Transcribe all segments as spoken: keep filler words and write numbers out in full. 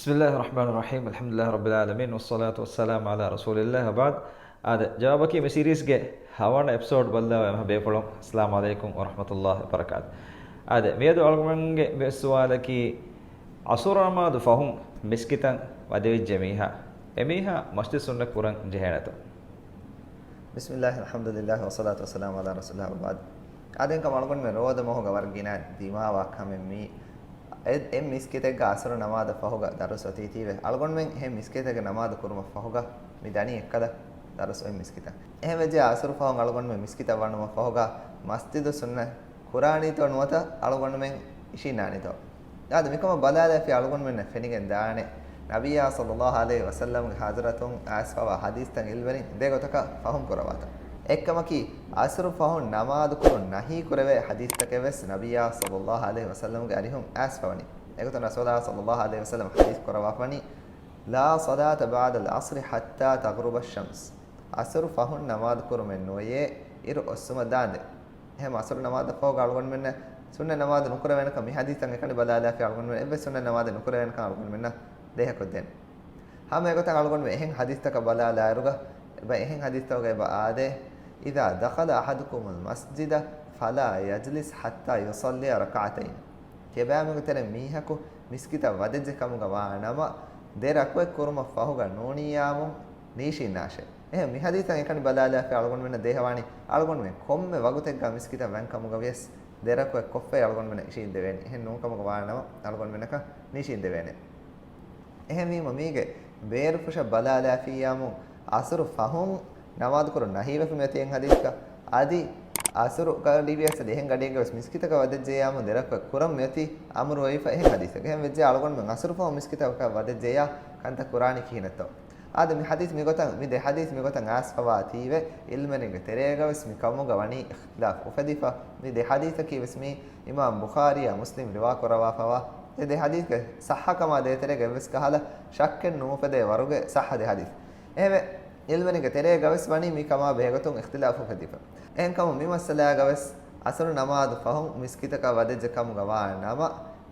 بسم الله الرحمن الرحيم، الحمد لله رب العالمين، والصلاة والسلام على رسول الله، وبعد. އާދެ، ޖަވާބަކީ މި ސީރީޒްގެ ހަވަނަ އެޕިސޯޑް ބައްލަވާ އެމަ ބޭފުޅުން. އައްސަލާމު ޢަލައިކުމް ވަރަޙްމަތުﷲި ވަބަރަކާތު. އާދެ، މިއަދު އަޅުގަނޑުގެ ސުވާލަކީ، ޢަޞުރު ނަމާދު ފަހުން މިސްކިތަށް ވަދެވިއްޖެ މީހާ، އެމީހާ މަސްޖިދު ސުންނަ ކުރަން ޖެހޭނެތޯ؟ بسم الله، الحمد لله، والصلاة والسلام على رسول الله، وبعد. އާދެ، އެހެންކަމުން އަޅުގަނޑުމެން ރޯދަ މަހުގަ ވަރަށް ގިނަ ދިމާވާ ކަމެއް މީ. އެ، އެ މިސްކިތެއްގަ ޢަޞުރު ނަމާދަށް ފަހުގަ ދަރުސް އޮތީތީވެ، އަޅުގަނޑުމެން އެހެން މިސްކިތެއްގަ ނަމާދު ކުރުމަށް ފަހުގަ މި ދަނީ އެއްކަލަ ދަރުސް އޮތް މިސްކިތަށް. އެހެން ވެއްޖެ ޢަޞުރު ފަހުން އަޅުގަނޑުމެން މިސްކިތަށް ވަނުމަށް ފަހުގަ މަސްޖިދު ސުންނަ ކުރާނީތޯ ނުވަތަ އަޅުގަނޑުމެން އިށީންނާނީތޯ؟ އާދެ، މިކަމަށް ބަލާލާފި އަޅުގަނޑުމެންނަށް ފެނިގެން ދާނެ، ނަބިއްޔާ ޞައްލައްލާހު ޢަލައިހި ވަސައްލަމްގެ ޙަޟްރަތުން އައިސްފަވާ ޙަދީޘްތައް ޢިލްމުވެރިން ދެ ގޮތަކަށް ފަހުން ކުރައްވާތަން. އެއްކަމަކީ، ޢަޞުރު ފަހުން ނަމާދު ކުރުން ނަހީ ކުރެވޭ ޙަދީޘްތަކެއް ވެސް ނަބިއްޔާ ޞައްލައްލާހު ޢަލައިހި ވަސައްލަމްގެ އަރިހުން އައިސްފަވަނީ. އެގޮތުން ރަސޫލާ ޞައްލައްލާހު ޢަލައިހި ވަސައްލަމް ޙަދީޘް ކުރައްވާފަނީ، لا صلاة بعد العصر حتى تغرب الشمس. ޢަޞުރު ފަހުން ނަމާދު ކުރުމެއް ނުވެޔޭ، އިރު އޮއްސުމަށް ދާންދެން. އެހެން ޢަޞުރު ނަމާދަށް ފަހުގަ އަޅުގަނޑުމެންނަށް ސުންނަތް ނަމާދު ނުކުރެވޭނެކަން މި ޙަދީޘްތައް އެކަނި ބަލާލާފި އަޅުގަނޑުމެން އެއްވެސް ސުންނަތް ނަމާދެއް ނުކުރެވޭނެކަން އަޅުގަނޑުމެންނަށް ދޭހަކޮށްދޭނެ. ހަމަ އެގޮތަށް އަޅުގަނޑުމެން އެހެން ޙަދީޘްތަކަށް ބަލާލާއިރުގަ، އެބަ އެހެން ޙަދީޘްތަކުގަ އެބަ އާދޭ، إذا دخل أحدكم المسجد فلا يجلس حتى يصلي ركعتين. ތިޔަބައިމީހުންގެ ތެރެއިން މީހަކު މިސްކިތަށް ވަދެއްޖެ ކަމުގަ ވާ ނަމަ، ދެ ރަކުޢަތް ކުރުމަށް ފަހުގަ ނޫނިއްޔާމުން ނީށިންނާށޭ. އެހެން މި ޙަދީޘަށް އެކަނި ބަލާލާފި އަޅުގަނޑުމެންނަށް ދޭހަވާނީ، އަޅުގަނޑުމެން ކޮންމެ ވަގުތެއްގަ މިސްކިތަށް ވަންކަމުގަ ވިޔަސް، ދެ ރަކުޢަތް ކޮށްފައި އަޅުގަނޑުމެންނަށް އިށީން ދެވޭނީ. އެހެން ނޫންކަމުގަ ވާ ނަމަ، އަޅުގަނޑުމެންނަކަށް ނީށިން ދެވޭނެ. އެހެންވީމަ މީގެ ބޭރުފުށަށް ބަލާލާފިއްޔާމު، ޢަޞުރު ފަހުން ނަމާދުކުރުން ނަހީވެފަ މިއޮތީ އެހެން ޙަދީޘްތަކަށް. އަދި ޢަޞުރު ގަޑީ ވިޔަސް އަދި އެހެން ގަޑިއެއްގަ ވެސް މިސްކިތަކަށް ވަދެއްޖެއްޔާމު ދެ ރަކުޢަތް ކުރަން މިއޮތީ އަމުރު އޮތްފަ އެހެން ޙަދީޘެއް. އެހެން ވެއްޖެ އަޅުގަނޑުމެން ޢަޞުރު ފަހުން މިސްކިތަކަށް ވަދެއްޖެއްޔާ ކަންތައް ކުރާނީ ކިހިނެއްތޯ؟ އާދެ، މި ޙަދީޘް މިގޮތަށް، މި ދެ ޙަދީޘް މިގޮތަށް އައިސްފަވާތީވެ، ޢިލްމުވެރިންގެ ތެރޭގަ ވެސް މި ކަމުގަ ވަނީ އިޚްތިލާފު އުފެދިފަ. މި ދެ ޙަދީޘަކީ ވެސް މީ އިމާމް ބުޚާރީއާ މުސްލިމް ރިވާ ކުރައްވާފަވާ އެ ދެ ޙަދީޘްގެ ޞައްޙަކަމާ ދޭތެރޭގަ އެއްވެސް ކަހަލަ ޝައްކެއް ނުއުފެދޭ ވަރުގެ ޞައްޙަ ދެ ޙަދީޘް. އެހެންވެ، ޢިލްމުވެރިންގެ ތެރޭގަ ވެސް ވަނީ މި ކަމާ ބެހޭގޮތުން އިޚްތިލާފު އުފެދިފަ. އެހެންކަމުން މި މައްސަލާގަ ވެސް ޢަޞުރު ނަމާދު ފަހުން މިސްކިތަކަށް ވަދެއްޖެ ކަމުގަ ވާ ނަމަ،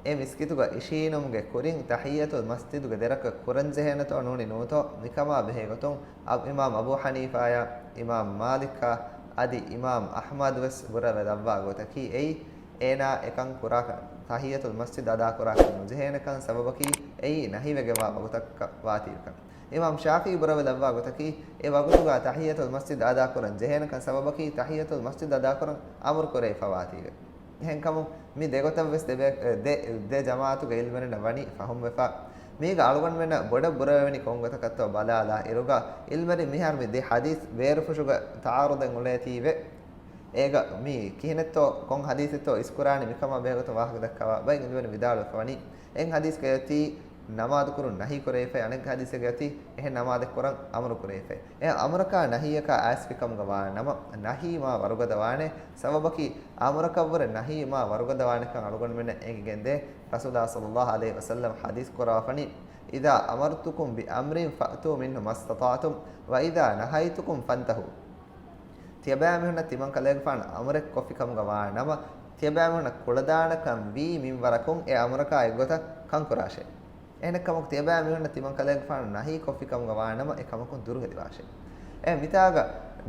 އެ މިސްކިތުގަ އިށީނުމުގެ ކުރިން ތަޙިއްޔަތުލް މަސްޖިދުގެ ދެ ރަކުޢަތް ކުރަންޖެހޭނެތޯ ނޫނީ ނޫންތޯ މިކަމާ ބެހޭގޮތުން އަ، އިމާމް އަބޫ ޙަނީފާއާ، އިމާމް މާލިކާ، އަދި އިމާމް އަޙްމަދު ވެސް ބުރަވެލައްވާ ގޮތަކީ އެއީ، އޭނާ އެކަން ކުރާކަށް، ތަޙިއްޔަތުލް މަސްޖިދު އަދާކުރާކަށް ނުޖެހޭނެކަން ސަބަބަކީ އެއީ ނަހީވެގެންވާ ވަގުތަކަށް ވާތީވެކަން. އިމާމް ޝާފިޢީ ބުރަވެލައްވާ ގޮތަކީ، އެ ވަގުތުގަ ތަޙިއްޔަތުލް މަސްޖިދު އަދާކުރަން ޖެހޭނެކަން ސަބަބަކީ ތަޙިއްޔަތުލް މަސްޖިދު އަދާކުރަން އަމުރު ކުރެވިފަވާތީވެ. އެހެންކަމުން މި ދެގޮތަށްވެސް ދެ، ދެ، ދެ ޖަމާޢަތުގެ ޢިލްމުވެރިންނަށް ވަނީ ފަހުމްވެފަ. މީގަ އަޅުގަނޑުމެންނަށް ބޮޑަށް ބުރަވެވެނީ ކޮން ގޮތަކަށްތޯ ބަލާލާ އިރުގަ، ޢިލްމުވެރިން މިހާރު މި ދެ ޙަދީޘް ބޭރުފުށުގަ ތަޢާރުޟެއް އުޅޭތީވެ. އޭގަ މީ ކިހިނެއްތޯ، ކޮން ޙަދީޘެއްތޯ އިސްކުރާނީ މިކަމާ ބެހޭގޮތުން ވާހަކަ ދައްކަވާ ބައި ޢިލްމުވެރިން ވިދާޅުވެފަވަނީ، އެއް ޙަދީޘްގައި އޮތީ ނަމާދު ކުރުން ނަހީ ކުރެވިފައި، އަނެއް ޙަދީޘެއްގައި އޮތީ އެހެން ނަމާދެއް ކުރަން އަމުރު ކުރެވިފައި. އެ އަމުރަކާ ނަހީއަކާ އައިސްފިކަމުގަ ވާ ނަމަ، ނަހީ މާ ވަރުގަދަ ވާނެ. ސަބަބަކީ އަމުރަކަށްވުރެ ނަހީ މާ ވަރުގަދަ ވާނެކަން އަޅުގަނޑުމެންނަށް އެނގިގެންދޭ. ރަސޫލާ ޞައްލައްލާހު ޢަލައިހި ވަސައްލަމް ޙަދީޘް ކުރައްވާފަނީ، إذا أمرتكم بأمر فأتوا منه ما استطعتم، وإذا نهيتكم فانتهوا. ތިޔަބައިމީހުންނަށް ތިމަން ކަލޭގެފާނު އަމުރެއް ކޮށްފި ކަމުގަ ވާ ނަމަ، ތިޔަބައިމީހުންނަށް ކުޅަދާނަކަން ވީ މިންވަރަކުން އެ އަމުރަކާ އެއްގޮތަށް ކަން ކުރާށޭ. އެހެނެއްކަމަކު، ތިޔަބައިމީހުންނަށް ތިމަން ކަލޭގެފާނު ނަހީ ކޮށްފި ކަމުގަ ވާ ނަމަ، އެ ކަމަކުން ދުރުހެލިވާށޭ. އެ މިތާގަ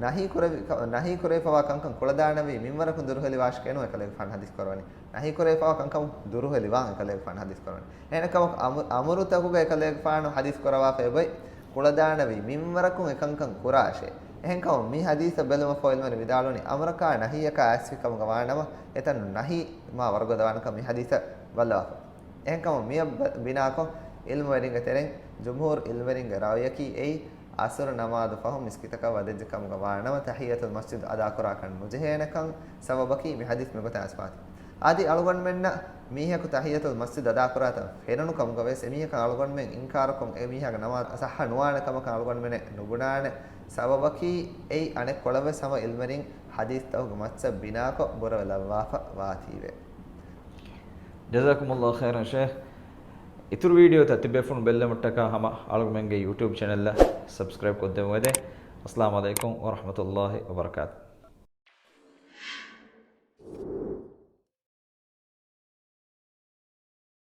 ނަހީ ކުރެވި، ނަހީ ކުރެވިފަވާ ކަންކަން ކުޅަދާނަވީ މިންވަރަކުން ދުރުހެލިވާށޭ ނޫން އެކަލޭގެފާނު ޙަދީޘް ކުރައްވަނީ. ނަހީ ކުރެވިފަވާ ކަންކަމުން ދުރުހެލިވާން އެކަލޭގެފާނު ޙަދީޘް ކުރައްވަނީ. އެހެނެއްކަމަކު، އަމު، އަމުރުތަކުގައި އެކަލޭގެފާނު ޙަދީޘް ކުރައްވާފައި އޮތް، ކުޅަދާނަވީ މިންވަރަކުން އެކަންކަން ކުރާށޭ. އެހެންކަމުން މި ޙަދީޘަށް ބެލުމަށްފަހު ޢިލްމުވެރިން ވިދާޅުވަނީ، އަމުރަކާ ނަހީއަކާ އައިސްފި ކަމުގަ ވާ ނަމަ، އެތަނުން ނަހީ މާ ވަރުގަދަ ވާނެކަން މި ޙަދީޘަށް ބައްލަވާފަ. އެހެންކަމުން މިއަށް ބަ، ބިނާކޮށް، ޢިލްމުވެރިންގެ ތެރެއިން ޖުމްހޫރު ޢިލްމުވެރިންގެ ރައުޔަކީ އެއީ، ޢަޞުރު ނަމާދު ފަހުން މިސްކިތަކަށް ވަދެއްޖެ ކަމުގަ ވާ ނަމަ، ތަޙިއްޔަތުލް މަސްޖިދު އަދާކުރާކަށް ނުޖެހޭނެކަން ސަބަބަކީ މި ޙަދީޘް މިގޮތަށް އައިސްފަވާތީ. އަދި އަޅުގަނޑުމެންނަށް މީހަކު ތަޙިއްޔަތުލް މަސްޖިދު އަދާކުރާތަން ފެނުނު ކަމުގަވެސް، އެމީހަކަށް އަޅުގަނޑުމެން އިންކާރުކޮށް، އެމީހާގެ ނަމާދު ޞައްޙަ ނުވާނެ ކަމަކަށް އަޅުގަނޑުމެނެއް ނުބުނާނެ. ސަބަބަކީ އެއީ އަނެއްކޮޅަށްވެސް ހަމަ ޢިލްމުވެރިން ޙަދީޘްތަކުގެ މައްޗަށް ބިނާކޮށް ބުރަވެލައްވާފަ ވާތީވެ. ޖަޒާކުމުﷲ ޚައިރަން ޝޭޚް. އިތުރު ވީޑިއޯތައް ތިބޭފުޅުން ބެއްލެވުމަށްޓަކާ ހަމަ އަޅުގަނޑުމެންގެ ޔޫޓިއުބް ޗެނަލްއަށް ސަބްސްކްރައިބް ކޮށްދެމުވެދޭ. އައްސަލާމު ޢަލައިކުމް ވަރަޙްމަތުﷲ ވަބަރަކާތު.